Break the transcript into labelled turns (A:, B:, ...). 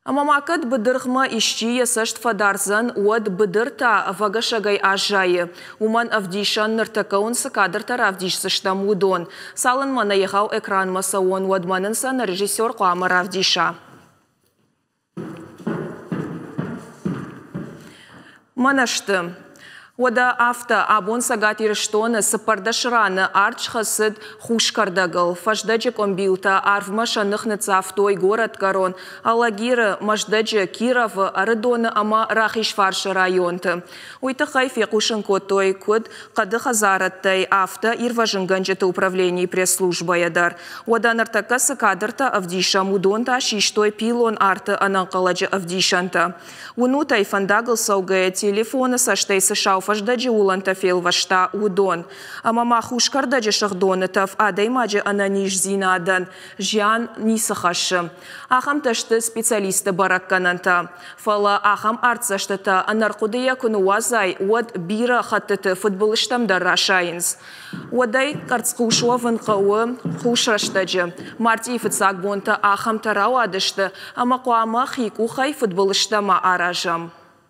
A: Ӕмӕ ма кӕд быдыргъмӕ исчи йӕ цӕст фӕдардзӕн, уӕд быдыр та ӕвӕгӕсӕгӕй аззайы. Уымӕн ӕвдисӕн, ныртӕккӕ уын цы кадртӕ равдисдзыстӕм, уыдон. Цалынмӕ нӕ егъау экранмӕ цӕуон, уӕдмӕ нын сӕ нӕ режиссер хъуамӕ равдиса. Мӕнӕ сты. Уӕдӕ афтӕ, абон Цӕгат Ирыстоны 14 раны арт схӕцыд хус кӕрдӕгыл. Фӕздӕджы къуымбилтӕ арвмӕ сӕ ных ныццавтой горӕтгӕрон, Алагиры, Мӕздӕджы, Кировы, Ӕрыдоны ӕмӕ Рахизфарсы районты. Уый тыххӕй фехъусын кодтой куыд хъӕды хӕдзарӕдтӕй, афтӕ ирвӕзынгӕнджыты управленийы пресс-службӕйӕ дӕр. Уӕдӕ ныртӕккӕ цы кадртӕ ӕвдисӕм, уыдон та систой пилон арты ӕнӕнхъӕлӕджы ӕвдисӕнтӕ. Уынут ӕй, фӕндагыл цӕугӕйӕ телефоны цӕстӕй цы сау фӕздӕджы уылӕнтӕ фелвӕста, уыдон. Ӕмӕ ма хус кӕрдӕджы сыгъдоны тӕф адӕймаджы ӕнӕниздзинадӕн зиан ницы хӕссы. Ахӕмтӕ сты специалистты бӕрӕггӕнӕнтӕ. Фӕлӕ ахӕм артдзӕстытӕ ӕнӕрхъуыдыйӕ куы ныууадзай, уӕд бирӕ хӕттыты фыдбылызтӕм дӕр расайынц. Уӕдӕй къӕрцхъус уӕвын хъӕуы хус рӕстӕджы. Мартъийы фыццаг бонтӕ ахӕмтӕ рауадысты, ӕмӕ хъуамӕ хи къухӕй фыдбылызтӕ ма аразӕм.